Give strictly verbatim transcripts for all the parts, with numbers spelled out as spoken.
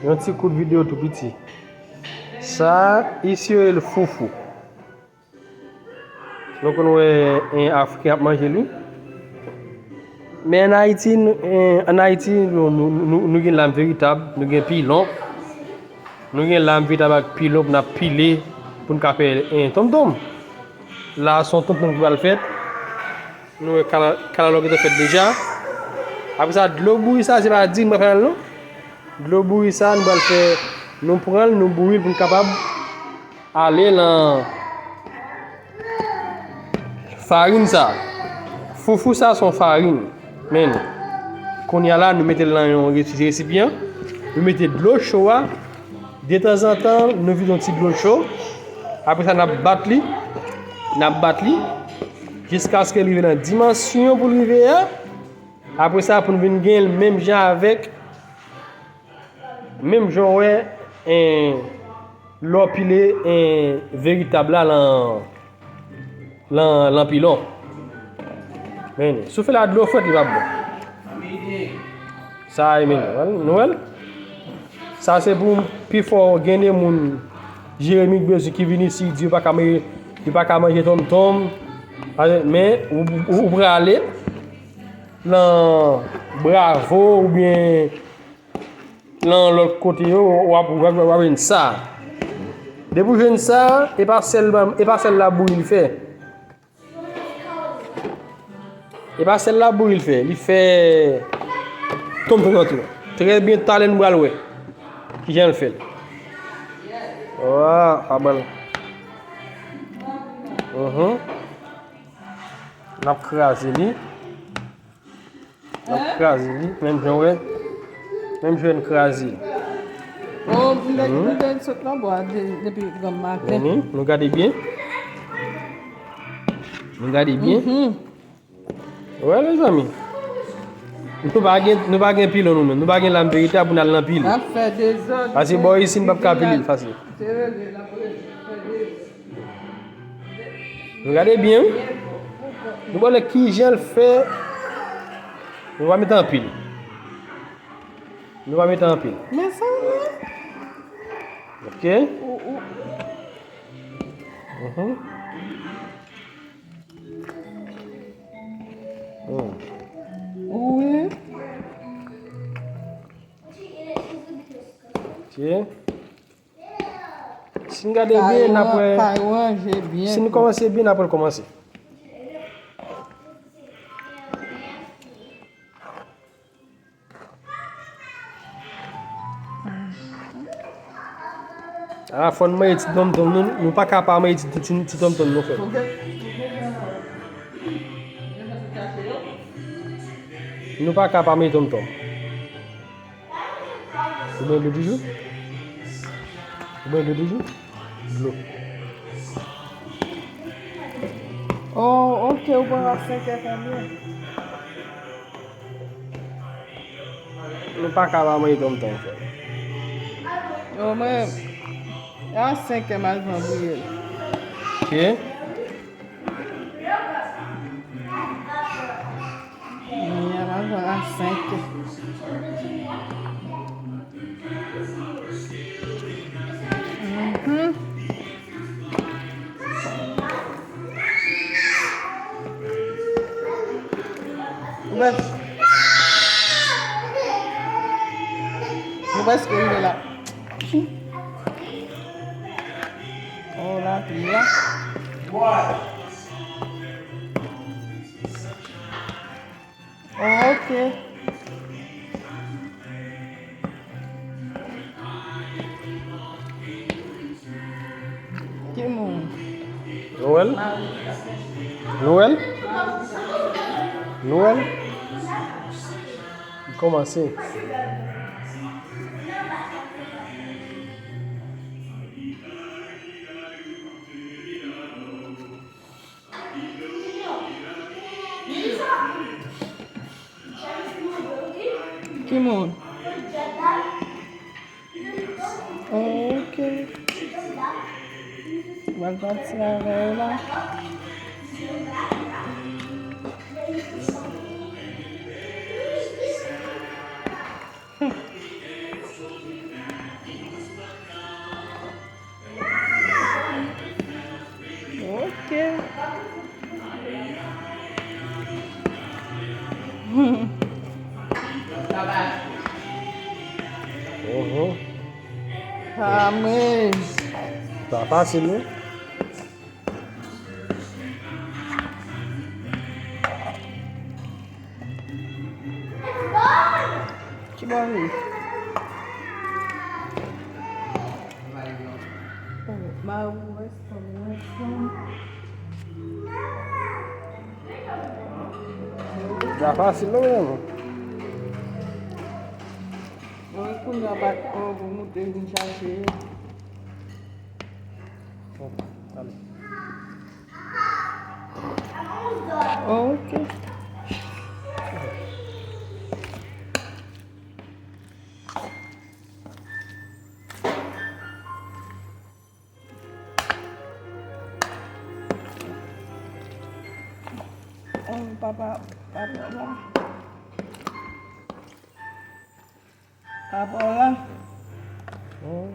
Yon ti kout videyo tou piti. Sa, isi yo rele foufou. Nou konn wè, en, Afriken ap manje li. Men ann Ayiti, nou, en, ann Ayiti, nou, nou, nou, nou gen lam veritab, nou gen pilon. Nou gen lam veritab ak pilon pou n ap pile, pou n ka fè, en, tonmtonm. La, se yon tonmtonm ki pral fèt. Nou wè kala-, kalalò gentan fèt deja. Apre sa, dlo bouyi sa, se pa di m pral fè l non. Dlo bouyi sa, nou pral fè, nou pran l, nou bouyi l pou n kapab ale nan farin sa. Foufou sa se yon farin. Men, kounye a la, nou mete l nan yon resi-, resipyan. Nou mete dlo cho a. Detanzantan, nou vide yon ti dlo cho. Apre sa, n ap bat li. N ap bat li. Jiskaske l rive nan dimansyon pou l rive a. Apre sa, pou n vin gen l menm jan avèk, menm jan w wè, en, lè w pile, en, veritab la lan, lan, lan pilon. Men, si w fè l ak dlo frèt, li p ap bon. Sa a, men, nou wè l? Sa se pou pifò gen de moun, Jeremi k bezwen ki vin isi, di yo pa ka manje, yo pa ka manje tonmtonm. Men, ou, ou, ou prale, lan Bravo oubyen lan lòt kote yo, w ap, w ap, w ap jwenn sa. Depi w jwenn sa, e pa sèl, e pa sèl la bouyi l fè. E pa sèl la bouyi l fè. Li fè tonmtonm nan tou. Trè byen, talè nou pral wè kijan l fè l. Wa, pa ban l. Mhm. N ap kraze li. N ap kraze li, menm jan w wè. Menm jan n kraze. Oh, m te, m te sot nan bwa de-, depi granm maten. Mhm, nou gade byen. Nou gade byen. Mhm. Wè, mezanmi. Nou pa gen, nou pa gen pilon nou menm. Nou pa gen lam veritab pou n al nan pile. N ap fè dezòd. Paske bò isi n p ap ka pile l fasil. Se rele l ap rele, fè dezòd. Nou gade byen, wi. Nou wè kijan l fè. Nou va mete anpil. Nou va mete anpil. Mezanmi. Ok. Ou, ou. Mhm. Hmm. Wi. Ok. Si n gade byen, n ap wè. Kay ranje byen. Si n kòmanse byen, n ap wè l kòmanse. A, fò n manje ti tonmtonm nou, nou pa ka pa manje ti, ti, ti tonmtonm nou, frè. Nou pa ka pa manje tonmtonm. Ou bwè dlo toujou? Ou bwè dlo toujou? Dlo. Oh, ok, ou pran a senkè konbyen? Nou pa ka pa manje tonmtonm, frè. Yo, mwen, a senkè m al pran bouyi l. Ok. Mwen al pran a senkè. Mhm. Ou près-, ou prèske rive la. Oh, lapli a. Oh, ok. Ki moun? Noël? Noël? Noël? Li kòmanse. Ki moun? Ok. Mwen pati avè w la. Mhm. Ah, men. Pa fasil, wi. Ki bò wi? Oh, my worst, my worst. Sa fasil non, mesye. Mwen kounye a bat kò pou moute vin chache. Ok. Oh, papa, papa, la. Papa, la. Oh.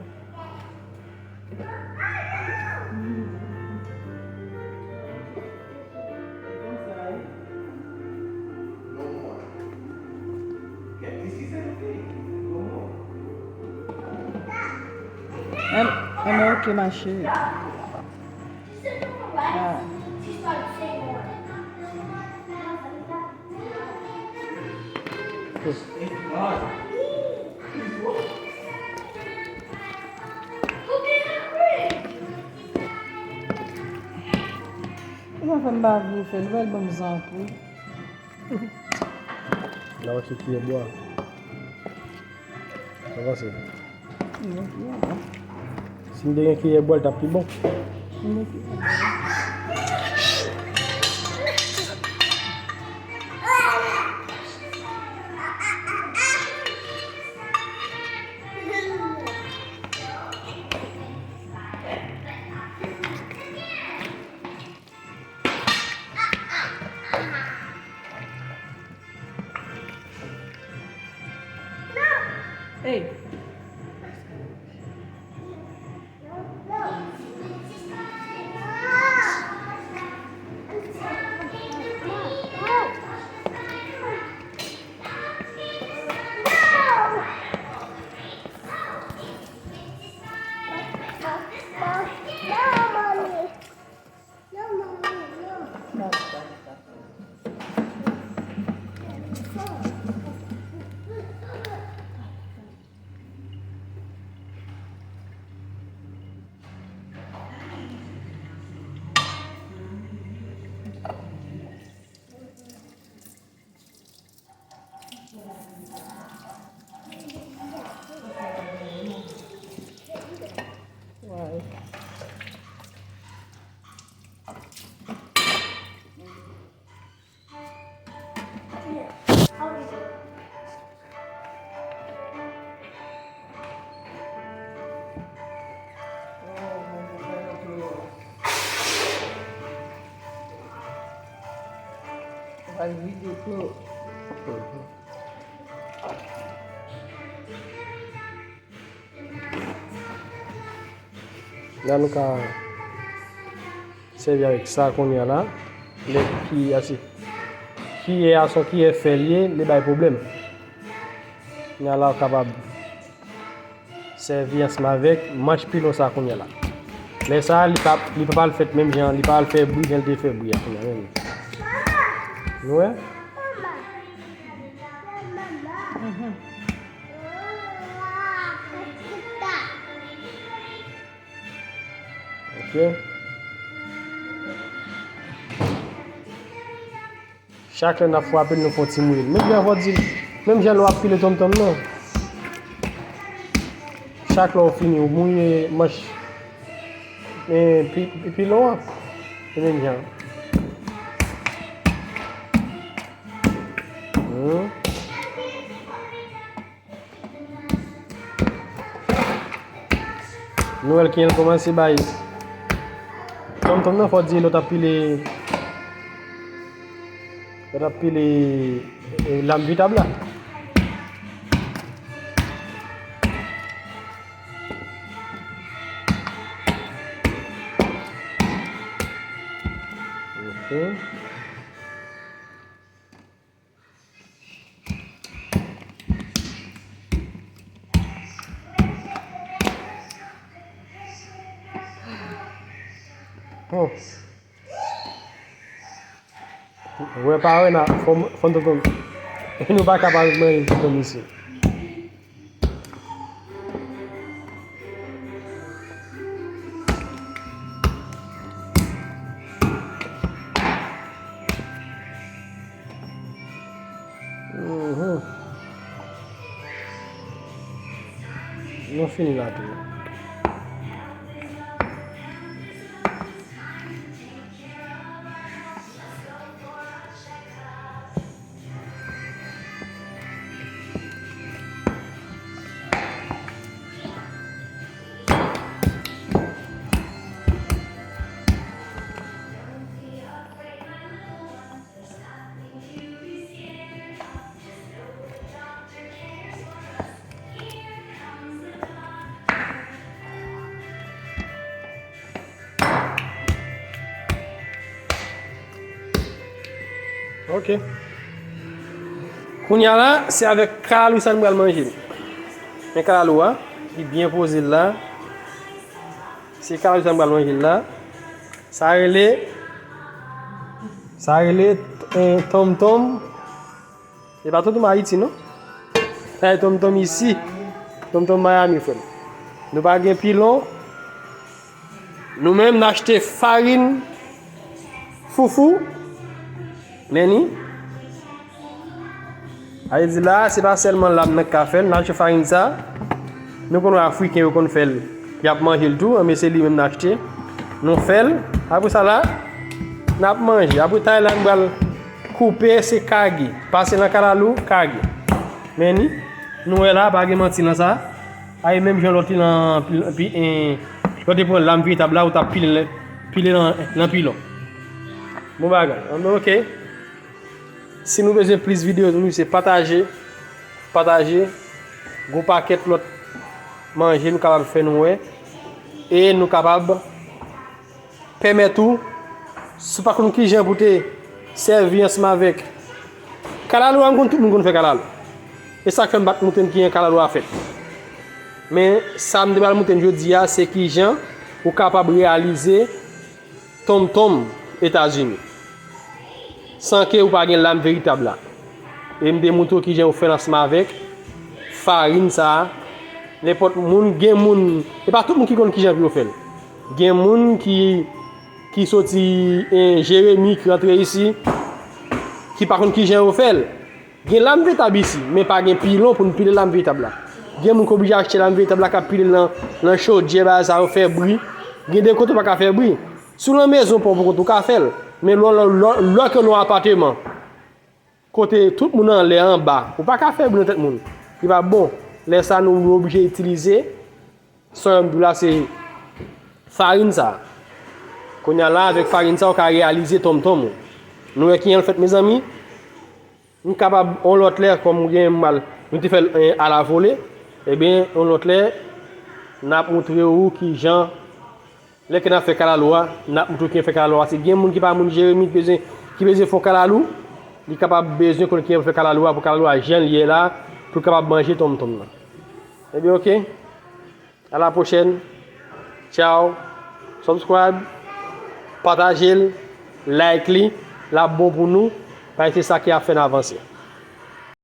Em, em, ok, ma chérie. Ah. Ou pa fè m pa vle fè l, ou pa ban m zanpri. N a mache kiyè bwa. Sa pase? Si m te gen kiyè bwa, l t ap pi bon. Hey. La nou ka sèvi avèk sa kounye a la. Lè ki, ase, kiyè a se yon kiyè fè l ye, li bay pwoblèm. Kounye a la ou kapab sèvi ansanm avèk manch pilon sa kounye a la. Lè sa a, li pa, li pa pral fèt menm jan, li pa pral fè bri jan l te fè bri a kounye a menm. Nou wè? Ok. Chak lè n ap frape l, nou fè yon ti mouye l. Menm jan fò di, menm jan lè w ap pile tonmtonm nan. Chak lè w fini, ou mouye manch, e, pi, pi, pilon an. Se menm jan. Hmm. Nou wè l ki an kòmanse bay tonmtonm nan, fò di lè w t ap pile, lè w t ap pile, e, lam vitab la. Mhm. Bon. Wè pa wè na fò n tonton. Nou pa ka pa manje tonton isi. Mhm. Nou fini la tou. Ok. Kounye a la, se avèk kalalou sa nou pral manje l. Men kalalou a, li byen poze l la. Se kalalou sa nou pral manje l la. Sa rele, sa rele, eh, tonmtonm. Se pa tonmtonm Ayiti, non. Sa e tonmtonm isi. Tonmtonm Miami, frè m. Nou pa gen pilon. Nou menm, n achte farin foufou. Men ni. A vle di la, se pa sèlman lam nan k ka fè l. N achte farin sa. Nou konn wè Afriken yo konn fè l. Y ap manje l tou, men se li menm n achte. Nou fè l. Apre sa la, n ap manje. Apre Tayland pral koupe, se kage. Pase nan kalalou, kage. Men ni, nou wè la, pa gen manti nan sa. A e menm jan lòt li nan pi, pi, en, lòt li pran lam veritab la, ou t ap pile, pile nan, nan pilon. Bon bagay. Anben, ok. Si nou bezwen plis videyo, nou se pataje, pataje. Gon pakèt lòt manje nou kapab fè nou wè. E nou kapab pèmèt ou, si w pa konn kijan pou te sèvi ansanm avèk kalalou a, m konn tout moun konn fè kalalou. E sa k fè m pa t montre n kijan kalalou a fèt. Men sa m te pral montre n jodi a, se kijan ou kapab reyalize tonmtonm Etazini. San ke ou pa gen lam veritab la. E m te montre w kijan yo fè l ansanm avèk farin sa a. Nenpòt moun, gen moun, e pa tout moun ki konn kijan pou yo fè l. Gen moun ki, ki soti, eh, Jeremi, ki rantre isi, ki pa konn kijan yo fè l. Gen lam veritab isi, men pa gen pilon pou n pile lam veritab la. Gen moun k oblije achte lam veritab la, k ap pile l nan, nan chodyè, bagay sa yo fè bri. Gen de kote w pa ka fè bri. Si w nan mezon pa w, pou kont ou ka fè l. Men lè, lè, lè, lè ke w nan apateman, kote tout moun anlè, anba, ou pa ka fè bri nan tèt moun. Li pa bon. Lè sa, nou, nou oblije itilize, sa yo m di w la, se farin sa. Kounye a la, avèk farin sa, ou ka reyalize tonmtonm ou. Nou wè kijan l fèt, mezanmi? M kapab, yon lòt lè, kòm gen mal, nou te fè l, eh, alavole, ebyen, yon lòt lè, n ap montre w kijan, lè ke n ap fè kalalou a, n ap montre w kijan fè kalalou a. Paske gen moun ki pa moun Jeremi, ki bezwen, ki bezwen fè yon kalalou, li kapab bezwen konn kijan fè kalalou a, pou kalalou a jan l ye la, pou l kapab manje tonmtonm nan. Ebyen, ok. À la prochaine. Ciao. Subscribe. Pataje l. Like li. L ap bon pou nou. Paske se sa ki ap fè n avanse.